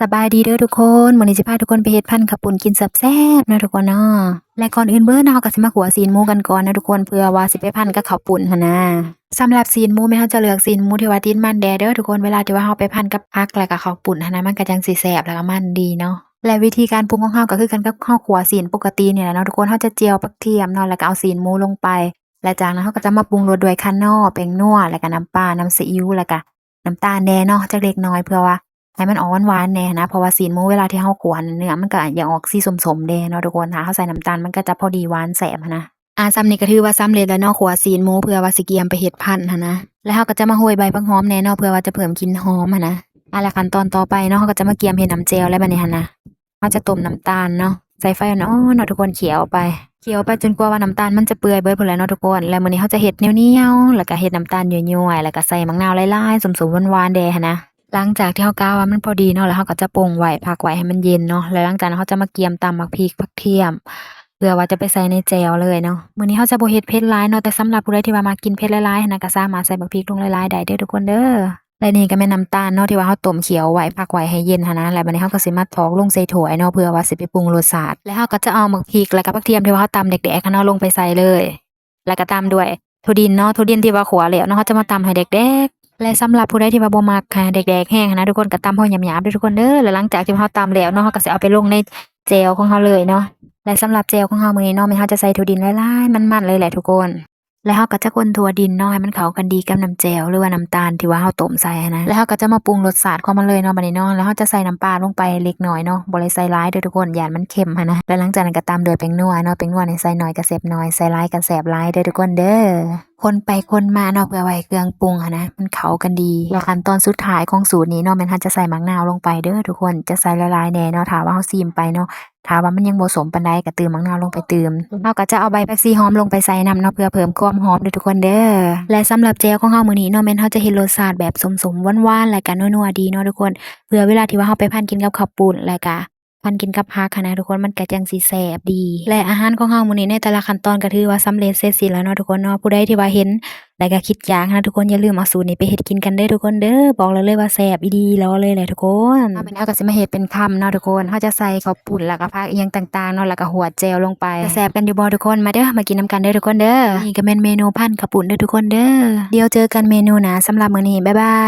ສະບາຍດີເດີທຸກຄົນ, ມື້ນີ້ຊິພາທຸກຄົນໄປເຮັດພັນເຂົ້າປຸ້ນກິນແຊບໆເນາະທຸກຄົນເນາະ. ແລະ ກ່ອນອື່ນເບີດເນາະ ເຮົາກໍຊິມາຂົ້ວຊີ້ນໝູກັນກ່ອນເນາະທຸກຄົນ ເພື່ອວ່າຊິໄປພັນກັບເຂົ້າປຸ້ນຫັ້ນນະ. ສຳລັບຊີ້ນໝູແມ່ນເຮົາຈະເລືອກຊີ້ນໝູທີ່ວ່າຕິດມັນແດ່ເດີທຸກຄົນ, ເວລາທີ່ວ່າເຮົາໄປພັນກັບຜັກ ແລ້ວກໍເຂົ້າປຸ້ນຫັ້ນນະ ມັນກໍຈັ່ງຊິແຊບ ແລ້ວກໍມັນດີເນາະ. ແລະ ວິທີການປຸງຂອງເຮົາກໍຄືກັນກັບເຮົາຂົ້ວຊີ້ນປົກກະຕິນີ້ແຫຼະເນາະທຸກຄົນ. ເຮົາຈະຈຽວກະທຽມເນາະ ແລ້ວກໍເອົາຊີ້ນໝູລົງໄປ ແລະ ຈາກນັ້ນເຮົາກໍຈະມາປຸງລົດດ້ວຍຂະໜໍ່, ແປ້ງນົວ, ແລ້ວກໍນ້ຳປາ, ນ້ຳຊີອິ້ວ, ແລ້ວກໍ ນ້ຳຕານແດ່ເນາະ ຈັກເລັກນ້ອຍ ເພື່ອວ່າໃຫ້ມັນອອກຫວານໆແດ່ຫັ້ນນະ, ເພາະວ່າຊີ້ນໝູເວລາທີ່ເຮົາຂົ້ວຫັ້ນ ເນື້ອມັນກໍຢາກອອກສີສົ້ມໆແດ່ເນາະທຸກຄົນ. ຖ້າເຮົາໃສ່ນ້ຳຕານມັນກໍຈະພໍດີຫວານແຊບຫັ້ນນະ. ອາ ສ່ຳນີ້ກໍຖືວ່າສຳເລັດແລ້ວເນາະ ຂົ້ວຊີ້ນໝູ ເພື່ອວ່າຊິກຽມໄປເຮັດພັນຫັ້ນນະ. ແລ້ວເຮົາກໍຈະມາໂຮຍໃບຜັກຫອມແດ່ເນາະ ເພື່ອວ່າຈະເພີ່ມກິ່ນຫອມຫັ້ນນະ. ອາ ແລ້ວຂັ້ນຕອນຕໍ່ໄປເນາະ ເຮົາກໍຈະມາກຽມເຮັດນ້ຳແຈ່ວແລ້ວບັດນີ້ຫັ້ນນະ. ເຮົາຈະຕົ້ມນ້ຳຕານເນາະ ໃສ່ໄຟອ່ອນໆເນາະທຸກຄົນ ຂ້ຽວໄປ ຂ້ຽວໄປຈົນກວ່າວ່ານ້ຳຕານມັນຈະເປື່ອຍເບິດພຸ້ນແຫຼະເນາະທຸກຄົນ. ແລ້ວມື້ນີ້ເຮົາຈະເຮັດໜຽວໆ ແລ້ວກໍເຮັດນ້ຳຕານຍ້ວຍໆ ແລ້ວກໍໃສ່ໝາກນາວຫຼາຍໆ ສົ້ມໆ ຫວານໆແດ່ຫັ້ນນະ. ຫຼັງຈາກທີ່ເຮົາກະວ່າມັນພໍດີເນາະ ແລ້ວເຮົາກໍຈະປົງໄວ້ ພັກໄວ້ໃຫ້ມັນເຢັນເນາະ. ແລ້ວຫຼັງຈາກນັ້ນເຮົາຈະມາກຽມຕຳໝາກພິກ ຜັກທຽມ ເພື່ອວ່າຈະໄປໃສ່ໃນແຈ່ວເລີຍເນາະ. ມື້ນີ້ເຮົາຈະບໍ່ເຮັດເຜັດຫຼາຍເນາະ ແຕ່ສຳລັບຜູ້ໃດທີ່ວ່າມັກກິນເຜັດຫຼາຍໆຫັ້ນນະ ກໍສາມາດໃສ່ໝາກພິກລົງຫຼາຍໆໄດ້ເດີທຸກຄົນເດີ. ແລະ ນີ້ກໍແມ່ນນ້ຳຕານເນາະ ທີ່ວ່າເຮົາຕົ້ມຂ້ຽວໄວ້ ພັກໄວ້ໃຫ້ເຢັນຫັ້ນນະ. ແລ້ວບັດນີ້ເຮົາກໍຊິມາຖອກລົງໃສ່ຖ້ວຍເນາະ ເພື່ອວ່າຊິໄປປຸງລົດຊາດ. ແລ້ວເຮົາກໍຈະເອົາໝາກພິກ ແລ້ວກໍຜັກທຽມທີ່ວ່າເຮົາຕຳແດກໆຫັ້ນເນາະ ລົງໄປໃສ່ເລີຍ. ແລ້ວກໍຕາມດ້ວຍຖົ່ວດິນເນາະ ຖົ່ວດິນທີ່ວ່າຂົ້ວແລ້ວເນາະ ເຮົາຈະມາຕຳໃຫ້ແດກໆ. ແລະ ສຳລັບຜູ້ໃດທີ່ວ່າບໍ່ມັກໃຫ້ແດກໆແຮງຫັ້ນນະທຸກຄົນ ກໍຕຳພໍຫຍາບໆເດີທຸກຄົນເດີ. ແລ້ວຫຼັງຈາກທີ່ເຮົາຕຳແລ້ວເນາະ ເຮົາກໍຊິເອົາໄປລົງໃນແຈ່ວຂອງເຮົາເລີຍເນາະ. ແລະ ສຳລັບແຈ່ວຂອງເຮົາມື້ນີ້ເນາະ ແມ່ນເຮົາຈະໃສ່ຖົ່ວດິນຫຼາຍໆ ມັນໆເລີຍແຫຼະທຸກຄົນ. ແລ້ວເຮົາກໍຈະຄົນທົ່ວດິນເນາະ ໃຫ້ມັນເຂົ້າກັນດີກັບນ້ຳແຈ່ວ ຫຼືວ່ານ້ຳຕານທີ່ວ່າເຮົາຕົ້ມໃສ່ຫັ້ນນະ. ແລ້ວເຮົາກໍຈະມາປຸງລົດຊາດຂອງມັນເລີຍເນາະ ບັດນີ້ເນາະ. ແລ້ວເຮົາຈະໃສ່ນ້ຳປາລົງໄປເລັກນ້ອຍເນາະ ບໍ່ໄດ້ໃສ່ຫຼາຍເດີທຸກຄົນ ຢ້ານມັນເຄັມຫັ້ນນະ. ແລ້ວຫຼັງຈາກນັ້ນກໍຕາມດ້ວຍແປ້ງນົວເນາະ ແປ້ງນົວນີ້ໃສ່ໜ້ອຍກໍແຊບໜ້ອຍ ໃສ່ຫຼາຍກໍແຊບຫຼາຍເດີທຸກຄົນເດີ. ຄົນໄປຄົນມາເນາະ ເພື່ອວ່າໃຫ້ເຄື່ອງປຸງຫັ້ນນະ ມັນເຂົ້າກັນດີ. ແລ້ວຂັ້ນຕອນສຸດທ້າຍຂອງສູດນີ້ເນາະ ແມ່ນເຮົາຈະໃສ່ໝາກນາວລົງໄປເດີທຸກຄົນ ຈະໃສ່ຫຼາຍໆແດ່ເນາະ ຖ້າວ່າເຮົາຊີມໄປເນາະ. ຖ້າວ່າມັນຍັງບໍ່ສົ້ມປານໃດ ກໍຕື່ມໝາກນາວລົງໄປຕື່ມ. ເຮົາກໍຈະເອົາໃບຜັກຊີຫອມລົງໄປໃສ່ນຳເນາະ ເພື່ອເພີ່ມຄວາມຫອມເດີທຸກຄົນເດີ. ແລະ ສຳລັບແຈ່ວຂອງເຮົາມື້ນີ້ເນາະ ແມ່ນເຮົາຈະເຮັດລົດຊາດແບບສົ້ມໆ ຫວານໆ ແລ້ວກໍນົວໆດີເນາະທຸກຄົນ ເພື່ອເວລາທີ່ວ່າເຮົາໄປພັນກິນກັບເຂົ້າປຸ້ນ ແລ້ວກໍພັນກິນກັບຜັກຫັ້ນນະທຸກຄົນ ມັນກໍຈັ່ງຊິແຊບດີ. ແລະ ອາຫານຂອງເຮົາມື້ນີ້ໃນແຕ່ລະຂັ້ນຕອນກໍຖືວ່າສຳເລັດເສັດສິ້ນແລ້ວເນາະທຸກຄົນເນາະ. ຜູ້ໃດທີ່ວ່າເຫັນ ແລ້ວກໍຄິດຢາກນະທຸກຄົນ ຢ່າລືມເອົາສູດນີ້ໄປເຮັດກິນກັນເດີທຸກຄົນເດີ. ບອກໄດ້ເລີຍວ່າແຊບອີ່ຫຼີຫຼໍ່ເລີຍແຫຼະທຸກຄົນ. ເຮົາບັດນີ້ເຮົາກໍຊິມາເຮັດເປັນຄຳເນາະທຸກຄົນ. ເຮົາຈະໃສ່ເຂົ້າປຸ້ນ ແລ້ວກໍຜັກອີ່ຫຍັງຕ່າງໆເນາະ ແລ້ວກໍຫວດແຈ່ວລົງໄປ. ແຊບກັນຢູ່ບໍ່ທຸກຄົນ? ມາເດີ ມາກິນນຳກັນເດີທຸກຄົນເດີ. ນີ້ກໍແມ່ນເມນູພັນເຂົ້າປຸ້ນເດີທຸກຄົນເດີ. ດຽວເຈີກັນເມນູໜ້າ. ສຳລັບມື້ນີ້ ບາຍບາຍ.